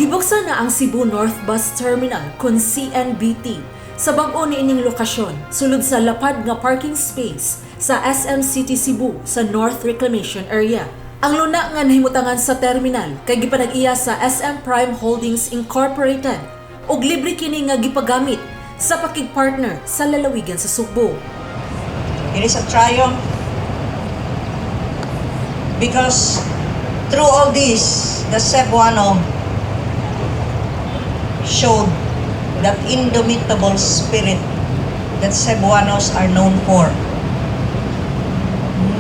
Gibuksan na ang Cebu North Bus Terminal kon CNBT sa bag-o niining lokasyon sulod sa lapad nga parking space sa SM City Cebu sa North Reclamation Area. Ang luna nga nahimutangan sa terminal kay gipanag-iya sa SM Prime Holdings Incorporated ug libre kini nga gipagamit sa pakigpartner sa lalawigan sa Sugbo. It is a triumph because through all this, the Cebuano showed that indomitable spirit that Cebuanos are known for.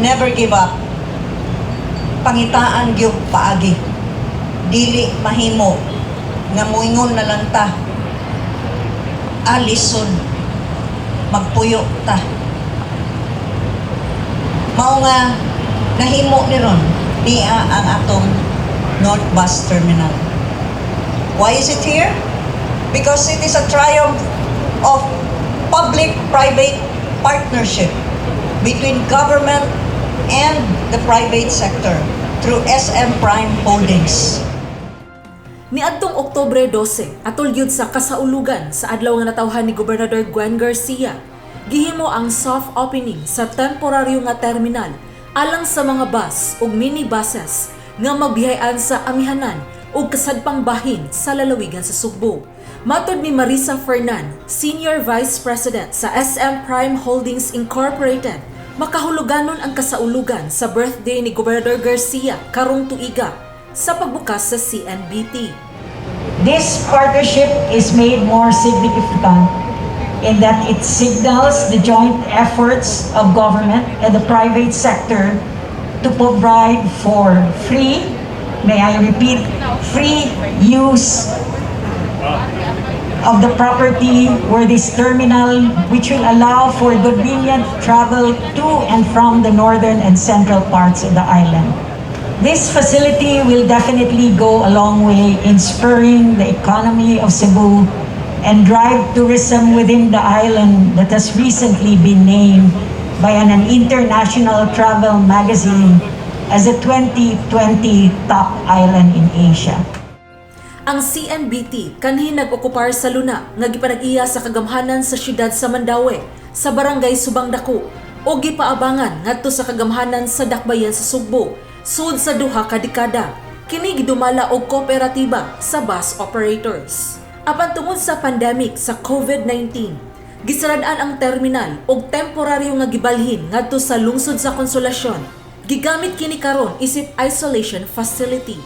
Never give up. Pangitaan gyud paagi. Dili mahimo nga muingon na lang ta. Lisod. Magpuyo ta. Mao nga nahimo ni ron niya ang atong North Bus Terminal. Why is it here? Because it is a triumph of public-private partnership between government and the private sector through SM Prime Holdings. Niadtong Oktubre 12, atol gyud sa kasaulugan sa adlaw nga natawhan ni Gobernador Gwen Garcia, gihimo ang soft opening sa temporaryo nga terminal alang sa mga bus ug minibuses nga magbiyahan sa amihanan ug kasadpang bahin sa lalawigan sa Sugbo. Matod ni Marisa Fernan, Senior Vice President sa SM Prime Holdings Incorporated, makahuluganon ang kasaulugan sa birthday ni Gobernador Garcia karong tuiga sa pagbukas sa CNBT. This partnership is made more significant in that it signals the joint efforts of government and the private sector to provide for free, may I repeat, free use of the property where this terminal, which will allow for convenient travel to and from the northern and central parts of the island. This facility will definitely go a long way in spurring the economy of Cebu and drive tourism within the island that has recently been named by an international travel magazine as the 2020 top island in Asia. Ang CNBT kanhi nag-okupar sa luna nga gipanag-iya sa kagamhanan sa syudad sa Mandaue sa barangay Subang Dako o gipaabangan ngadto sa kagamhanan sa Dakbayan sa Sugbo sud sa 2 ka dekada. Kini gidumala og kooperatiba sa bus operators. Apan tungod sa pandemic sa COVID-19, gisarad-an ang terminal og temporaryo nga gibalhin ngadto sa lungsod sa Konsolasyon. Gigamit kini karon isip isolation facility.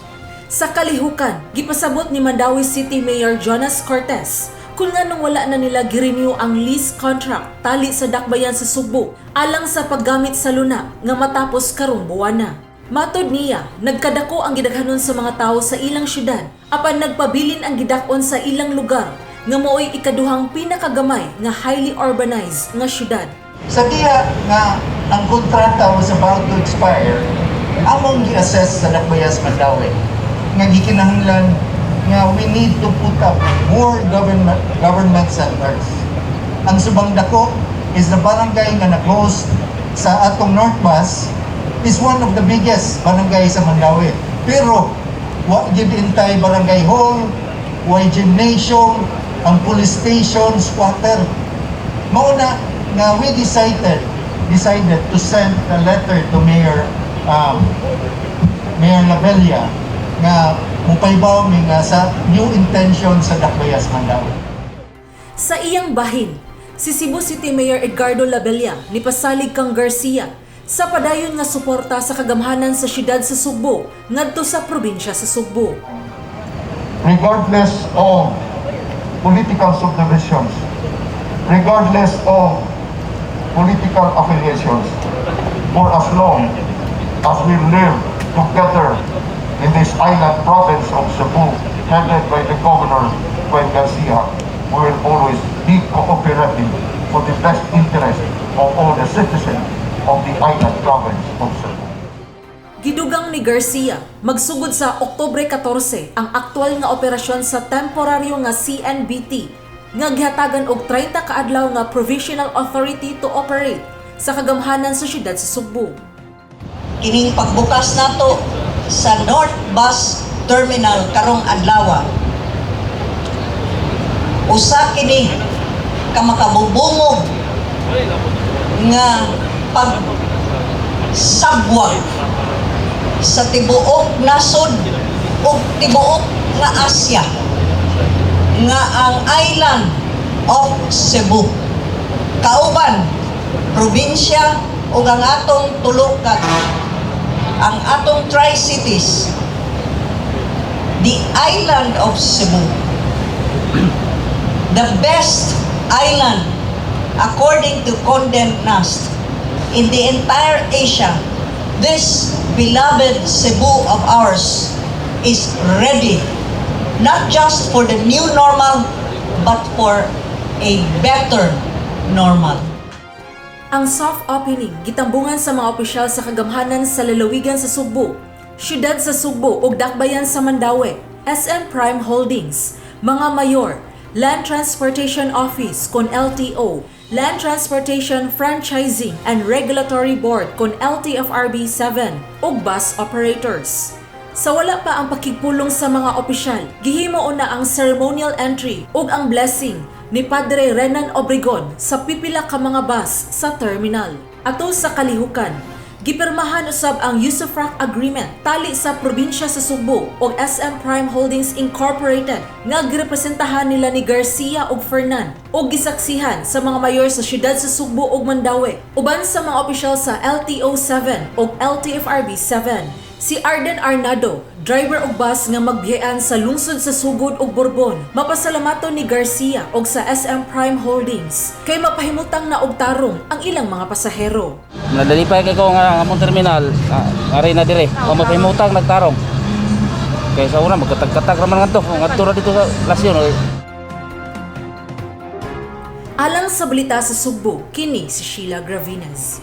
Sa kalihukan, gipasabot ni Mandaue City Mayor Jonas Cortes kung nganong wala na nila girenew ang lease contract tali sa Dakbayan sa Sugbo alang sa paggamit sa luna nga matapos karong buwana. Matod niya, nagkadako ang gidaghanon sa mga tao sa ilang syudad apan nagpabilin ang gidak-on sa ilang lugar nga maoy ikaduhang pinakagamay nga highly urbanized nga syudad. Sa diha nga ang kontrata was about to expire, among gi-assess sa Dakbayan sa Mandaue nga gikinahanglan nga we need to put up more government centers. Ang Subang Dako is the barangay nga nag-host sa atong North Bus, is one of the biggest barangay sa Mandaue. Pero wa gyud intay barangay hall, way gymnasium, ang police station, squatter. Mao na nga we decided to send a letter to Mayor Labella nga mupahibaw mi nga sa new intention sa Dakbayas Mandaue. Sa iyang bahin, si Cebu City Mayor Edgardo Labella nipasalig kang Garcia sa padayon nga suporta sa kagamhanan sa syudad sa Sugbo ngadto sa probinsya sa Sugbo. Regardless of political subdivisions, regardless of political affiliations, for as long as we live together in this island province of Cebu, headed by the Governor Gwen Garcia, we will always be cooperative for the best interest of all the citizens of the island province of Cebu. Gidugang ni Garcia, magsugod sa Oktubre 14 ang aktual nga operasyon sa temporaryo nga CNBT nga gihatagan og 30 ka adlaw nga provisional authority to operate sa kagamhanan sa syudad sa Sugbo. Kining pagbukas nato sa North Bus Terminal karong adlaw. Usa kini ka makabubungog nga pagsabwag sa tibuok nasod ug tibuok nga Asia nga ang island of Cebu kauban probinsya ug ang atong tulukat, ang atong Tri-Cities, the island of Cebu, the best island according to Condé Nast in the entire Asia. This beloved Cebu of ours is ready not just for the new normal but for a better normal. Ang soft opening gitambungan sa mga opisyal sa kagamhanan sa lalawigan sa Sugbo, syudad sa Sugbo ug Dakbayan sa Mandaue, SM Prime Holdings, mga mayor, Land Transportation Office kon LTO, Land Transportation Franchising and Regulatory Board kon LTFRB 7 ug bus operators. Sa wala pa ang pakigpulong sa mga opisyal, gihimo una ang ceremonial entry ug ang blessing ni Padre Renan Obregon sa pipila ka mga bus sa terminal. Ato sa kalihukan, gipirmahan usab ang Usufruct Agreement tali sa probinsya sa Sugbo ug SM Prime Holdings Incorporated nga girepresentahan nila ni Garcia ug Fernan ug gisaksihan sa mga mayor sa syudad sa Sugbo ug Mandaue uban sa mga opisyal sa LTO 7 ug LTFRB 7. Si Arden Arnado, driver og bus nga magbiyahan sa lungsod sa Sugod ug Borbon, mapasalamaton ni Garcia og sa SM Prime Holdings kay mapahimutang na og tarong ang ilang mga pasahero. Nadalipay kay ko nga among terminal, ari na dire. O mapahimutang nagtarong. Kay sa una magkatag-katag ra man ngadto, ngadto ra dito sa lasyon. Alang sa Balita sa Sugbo, kini si Sheila Gravines.